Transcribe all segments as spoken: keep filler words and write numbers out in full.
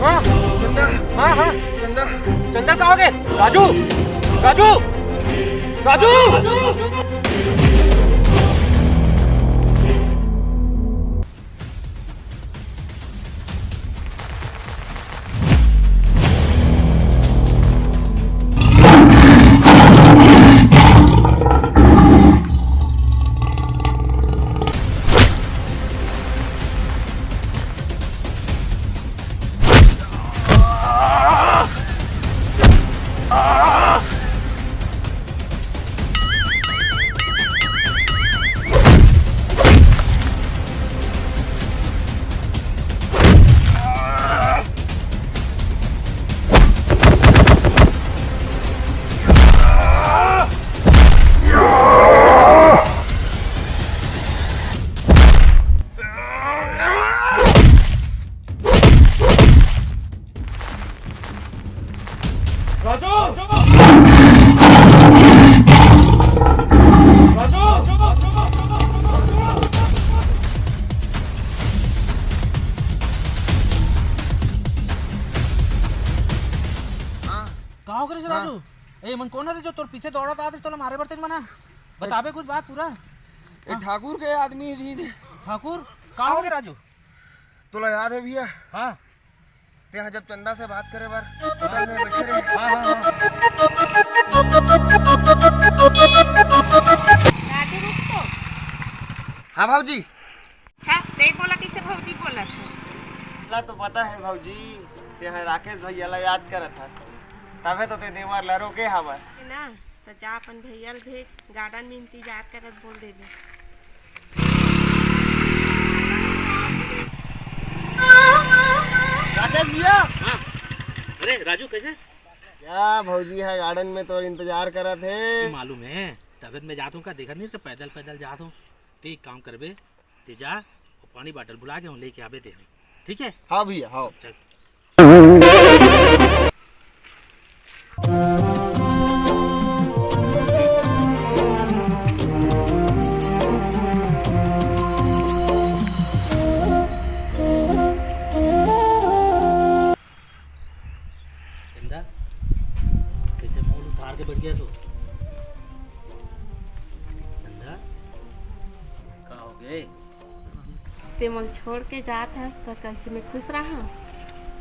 हाँ। चंदा। हाँ, हाँ। चंदा। चंदा कहाँ हो गए? राजू, राजू, राजू। राजू! राजू! हाँ। का हो गए हाँ। राजू? ए, मन कौन है रे जो तोर पीछे दौड़त आत हे, तोला मारे बर तेज मना? बताबे कुछ बात पूरा? ए, हाँ। ठाकुर के आदमी रीन। ठाकुर? का हो गए राजू? तोला याद है भैया? हाँ। तेहा जब चंदा से बात करे बर होटल में बैठे रहे। हाँ, हाँ, हाँ। राजू, रुक तो। हाँ भौजी। अच्छा, ते बोला, कैसे भौजी बोला था? ला तो पता है भौजी, तेहा राकेश भैया ला याद करत हस, तबे तो ते देवर ला रोके हवस। है ना? त जा अपन भैया ल भेज, गार्डन में इंतजार करत बोल देबे। राकेश भैया। हाँ। अरे राजू, कैसे? क्या भौजी है गार्डन में तोर इंतजार करत हे? मालूम है, तबीयत में जात हूँ का, देखत नहीं इसका पैदल पैदल जात हूँ। ते एक काम करबे, ते जा, वो पानी बाटल भुला के हूँ, लेके आबे ते। ठीक है? हाँ भैया, हाँ। चल। चंदा, कैसे मुंह उतार के बैठ गया तू? चंदा, का हो गए? ते मोल छोड़ के जात हस, त कैसे मैं खुश रहा?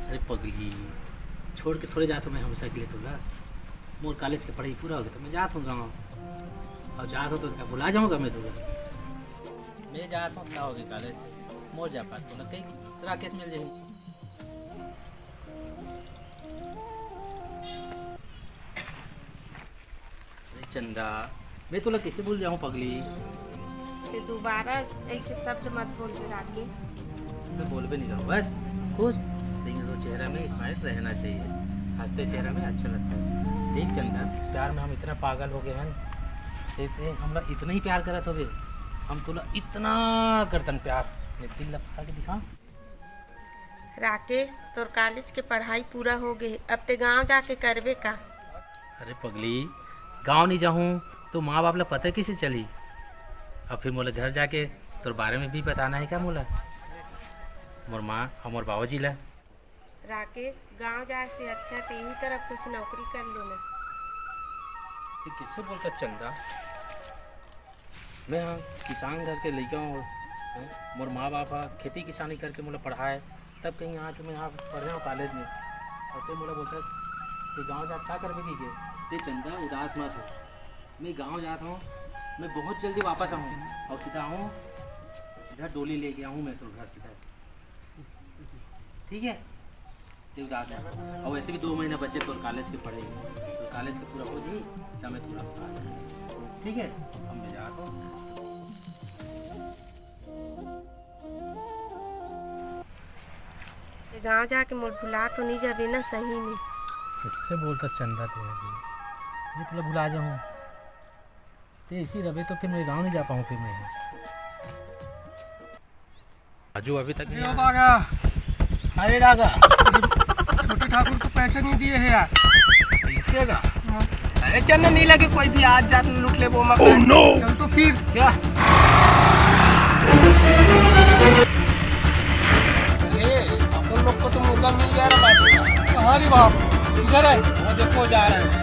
अरे पगली, छोड़ के थोड़े जात हूँ मैं हमेशा के लिए तोला। मोर कॉलेज के पढ़ाई पूरा हो गया, तो मैं जात हूँ गाँव। और जात हूँ तो क्या भुला जाऊँगा मैं तोला? मैं जात हूँ, क्या हो गया कॉलेज से? मोर जा पात तोला कहीं राकेश मिल जाए। अरे चंदा, मैं तोला कैसे भूल जाऊं पगली? ते दोबारा ऐसे शब्द मत बोल बे राकेश। तो बोलबे नहीं करूँ बस। खुश? लेकिन तो चेहरा में स्माइल रहना चाहिए। हंसते चेहरा में अच्छा लगता है। देख चंदा, प्यार में हम इतना पागल हो गए हैं। ते हमला इतना ही प्यार करत होबे, हम तोला इतना करतन प्यार। ये दिल ला फाड़ के दिखा। राकेश, तोर कॉलेज के पढ़ाई पूरा हो गे, अब ते गांव जाके करबे का? अरे पगली, गांव नहीं जाहूं तो माँ बाप ला पता कैसे चली? अब फिर मोला घर जाके तोर बारे में भी बताना है क्या मोला, मोर माँ और मोर बाबूजी ला? राकेश, गांव जाए से अच्छा ते यही तरफ कुछ नौकरी कर लो ना। ये किससे बोलता चंदा? मैं हा किसान घर के लइका हूँ, हैं? मोर माँ बाप हा खेती किसानी करके मोला पढ़ाए, तब कहीं आके मैं हा पढ़े हूँ कॉलेज में। और ते मोला बोलता है कि गाँव जाके का करबे की के? ते चंदा उदास मत हो, मैं गाँव जात हूँ, मैं बहुत जल्दी वापस आऊँ और सीधा आऊँ, सीधा डोली लेके आऊँ मैं तो घर सीधा। ठीक है? ते उदास मत हो। और वैसे भी दो महीना बचे तोर कॉलेज के पढ़े, तो कॉलेज के पूरा हो जाई, तब मैं तोला बता दूँ। ठीक है, अब मैं जात हूँ। ते गाँव जाके मोर भुला तो नहीं जाबे ना सही में? किससे बोलता चंदा, ते अभी मैं तोला भुला जाऊँ? ते इसी रबे तो फिर मैं गाँव नहीं जा पाऊँ फिर मैं। राजू अभी तक नहीं आया। बागा। अरे रागा। छोटे ठाकुर को पैसे नहीं दिए हैं यार। पैसे का? हाँ। अरे चंदा नहीं लगे, कोई भी आज जात लूट ले वो मकान। Oh no! चल तो फिर। क्या? अरे अपन लोग को तो मुर्गा मिल गया रे बाप। कहाँ रे बाप? इधर है। वो देखो जा रहे हैं।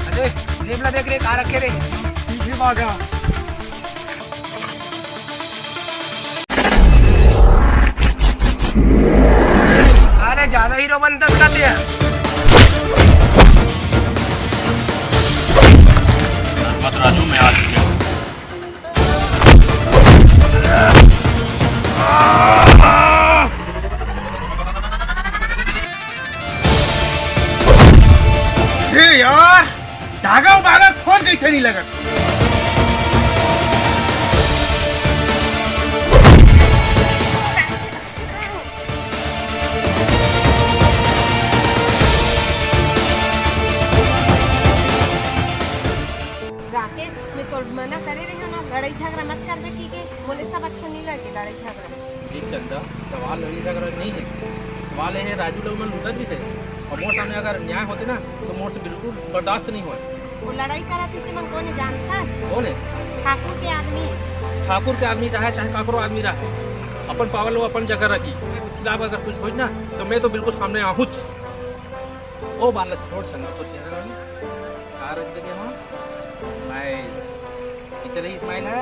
अरे, जेब ला देख रे, का रखे रे? पीछे भागा। अरे, ज्यादा हीरो बनता का ते? मत राजू, मैं आ चुका हूँ। ए यार, धागा उबागा फोन कैसे नहीं लगत? राकेश, मैं तो मना करे रही हूँ ना, लड़ाई झगड़ा मत करबे की के, मोले सब अच्छा नहीं लगे लड़ाई झगड़ा। देख चंदा, सवाल लड़ाई झगड़ा नहीं है, सवाल ये है राजू लोग मन लूटत भी से, और मोर सामने अगर न्याय होते ना तो मोर से बिल्कुल बर्दाश्त नहीं होए। वो लड़ाई करा थी, तुमन कोने जानता? कौन है? ठाकुर के आदमी। ठाकुर के आदमी रहे चाहे काकरो आदमी रहे, अपन पावर लो अपन जगह रखी। खिलाफ अगर कुछ होई ना तो मैं तो बिल्कुल सामने आहूँच। ओ बात ला छोड़ चंदा, तो चेहरा का रख दे वहाँ। स्माइल। कैसे रही स्माइल है?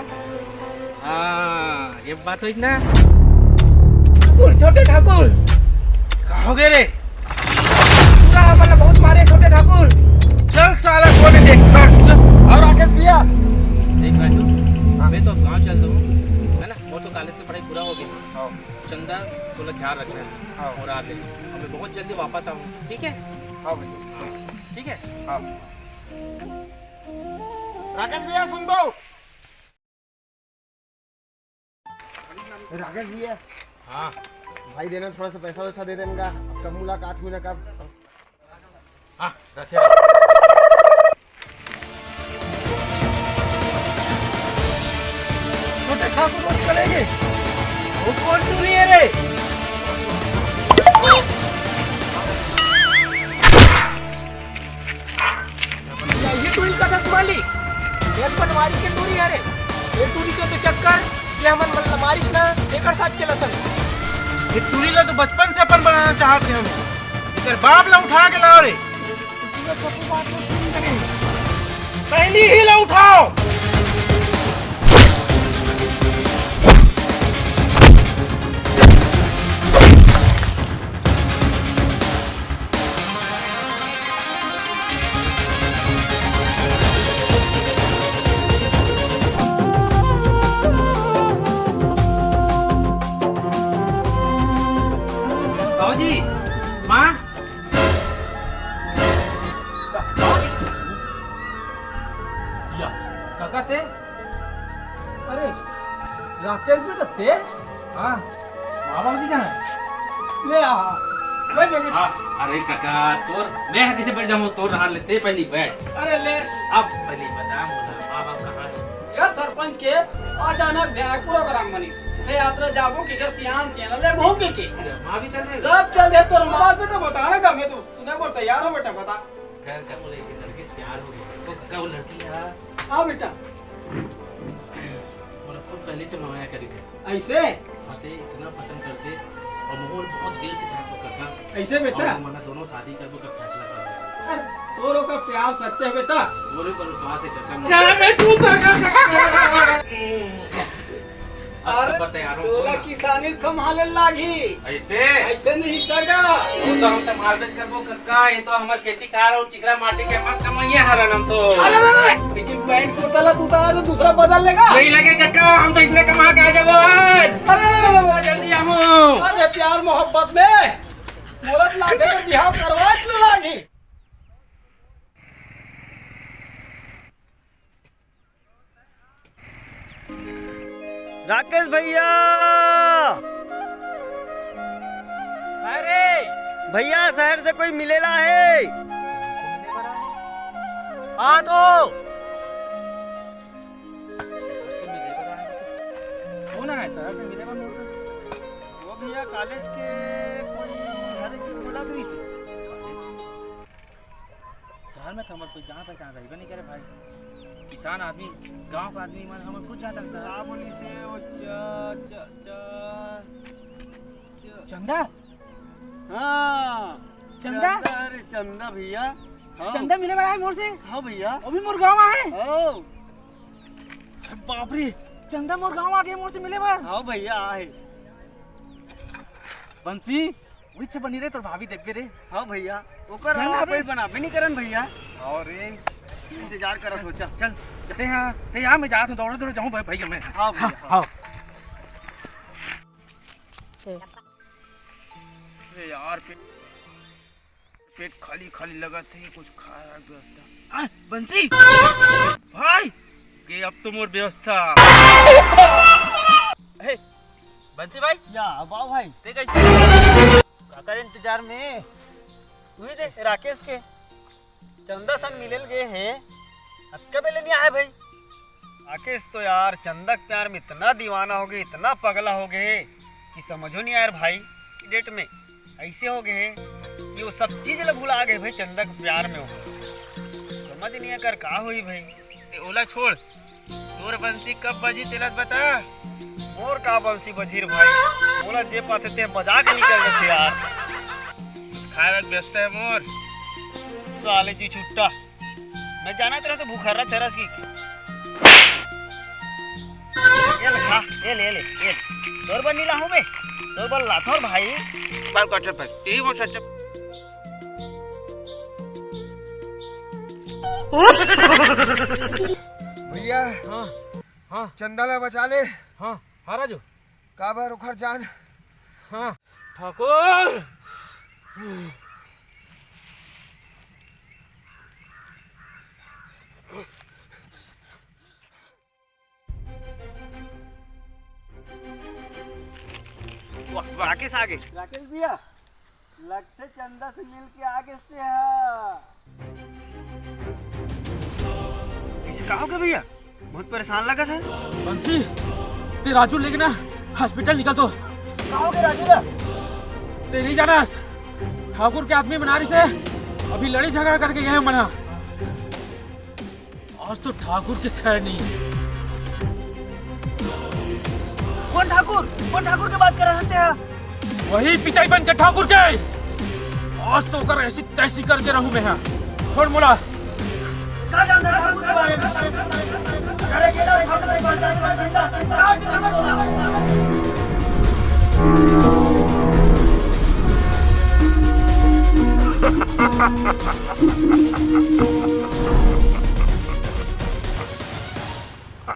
हाँ, ये बात हुई ना। ठाकुर, छोटे ठाकुर। कहाँ हो गए रे? पूरा मतलब बहुत मारे छोटे ठाकुर। चल साला, कोने देख। और राकेश भैया? देख राजू, हाँ। मैं तो अब गाँव चलता हूँ, है ना? मोर तो कॉलेज की पढ़ाई पूरा हो गई। हाँ। चंदा, तोला ख्याल रखना है। हाँ। और आ ले, मैं बहुत जल्दी वापस आऊँ, ठीक है? हाँ भैया। ठीक है? हाँ। राकेश भैया, सुन तो। राकेश भैया। हाँ। भाई देना, थोड़ा सा पैसा वैसा दे देना, कब मुलाकात हुई ना कब। हाँ, रखे रहो। छोटे ठाकुर बस चलेंगे। वो कौन टूरी है रे? ये टूरी का दस माली, एक पटवारी के टूरी है रे। ये टूरी के तो चक्कर, जे हमन मन मारिस ना, एकर साथ चलत हन। ये टूरी ला तो बचपन से अपन बनाना चाहत रहे हम। एकर बाप ला उठा के लाओ रे। पहली ही ला उठाओ। बाबूजी, माँ। या, काका ते? अरे, राकेश बेटा ते? हाँ, माँ बाबूजी कहाँ है? ले आ, ले बेबी। हाँ, अरे काका, तोर, मैं यहाँ कैसे बैठ जाऊँ? तोर रहा लेते पहली बैठ। अरे ले। अब पहली बता मोला, माँ बाप कहाँ है? यार सरपंच के अचानक ध्यान प्रोग्राम बनिस, ते यात्रा जाबो के, के सियान सियान ले घूम के, के। अरे, माँ भी चल देगा? सब चल दे, तोर माँ बाप बेटा बता ना, मैं तो सुने पर तैयार हो बेटा, बता। खैर, का बोले, इसी लड़की से प्यार हो गया। तो का वो लड़की है? हाँ बेटा। मोला खूब पहले से मनाया करी से। ऐसे? हाँ, ते इतना पसंद करते और मोहन बहुत दिल से चाहत हो काका। ऐसे बेटा? और मना दोनों शादी करबो का फैसला कर दिया। अरे, तोरो का प्यार सच्चा है बेटा। तोरे पर विश्वास है काका। क्या मैं तू सगा? अरे, तोला किसानी संभाले लागी। ऐसे? ऐसे नहीं काका। वो तो हम संभाल करबो काका, ये तो हमार खेती कार और चिकरा माटी के मत कमाइए हरन हम तो। अरे, अरे, अरे, लेकिन पैंट कुर्ता ला तू तो आज दूसरा बदल लेगा। नहीं लगे काका, हम तो इसने कमा के आ जाबो आज। अरे, अरे, अरे, अरे। जल्दी आओ। अरे, प्यार मोहब्बत में मोरत लागे तो बिहाव करवा के लागी। राकेश भैया। अरे भैया, शहर से कोई मिलेला है? हाँ तो। शहर से मिले बर आए हो? कौन आए शहर से मिले बर मोर से? वो भैया, कॉलेज के कोई हर एक बोला तो इसे। शहर में तो हमर कोई जान पहचान रहिबे नहीं करे भाई। किसान आदमी, गांव का आदमी मन हमन खुद जातन शहर। का बोली से वो च-, च-, च-, च-, चंदा? हाँ। चंदा? चंदा, अरे चंदा भैया। हाँ। चंदा मिले बर आए मोर से? हाँ भैया। वो भी मोर गांव आए? हाँ। अरे बाप रे, चंदा मोर गांव आ गे मोर से मिले बर। हाँ भैया, आए। बंसी, उही से बनी रहे तोर भाभी देखबे रे। हाँ भैया, ओकर चल ना अलावा बे। कोई बनाबे नहीं करन भैया। और रे। इंतजार करत हो, चल। चल, ते हाँ, ते हाँ, मैं जात हूँ, दौड़े दौड़े जाऊँ भाई, भाई मैं। हाँ भैया, हाँ, हाँ। हाँ। अरे यार, पे-, पेट खाली खाली लगत हे, कुछ खाए के व्यवस्था। हाँ, बंसी भाई, ये अब तो मोर व्यवस्था। हे, बंसी भाई, या, वाह भाई। ते कैसे? काकर इंतजार में? उही दे, राकेश के। चंदा सन मिले ल गे हे, अतका बेले नहीं आए भाई। राकेश तो यार चंदा के प्यार में इतना दीवाना हो गे, इतना पगला हो गे कि समझो नहीं यार भाई। डेट में ऐसे हो गे कि वो सब चीज ला भुला गे भाई, चंदा के प्यार में हो। समझ नहीं आकर का होई भाई। ए, ओला छोड़, तोर बंसी कब बजी तेला बता। मोर का बंसी बजी रे भाई, मोला जे पाथे ते बजा के निकल देथे यार। खाए व्यस्त है मोर। साले जी छुट्टा, मैं जाना तेरा तो भूखा रहा चरस की। ये ले खा, ये ले, ये ले, ये ले। तोर बर नी लाहूं मैं, तोर बर लाथों भाई। बाल कटर पर, यही मोर सच्चा। भैया, हाँ, हाँ। चंदा ला बचा ले। हाँ, हाँ राजू। काबर ओखर जान। हाँ, ठाकुर। वाह, वाह, राकेश आ गे। राकेश भैया, लगथे चंदा से मिल के आ गे ते हा। इसे का हो गे भैया? बहुत परेशान लगत हे। बंसी, ते राजू लेके ना हॉस्पिटल निकल तो। का हो गे राजू ला? ते नहीं जानस, ठाकुर के आदमी मन आ रहिसे, अभी लड़ाई झगड़ा करके गे हे मन हा। आज तो ठाकुर के खैर नहीं। कौन ठाकुर? कौन ठाकुर के बात कर रहे हैं? वही पिताई बन के ठाकुर के। आज तो ओकर ऐसी तैसी करके रहूं मैं हा। छोड़ मोला। का जानता है ठाकुर के बारे में? अरे केला ठाकुर के बारे में?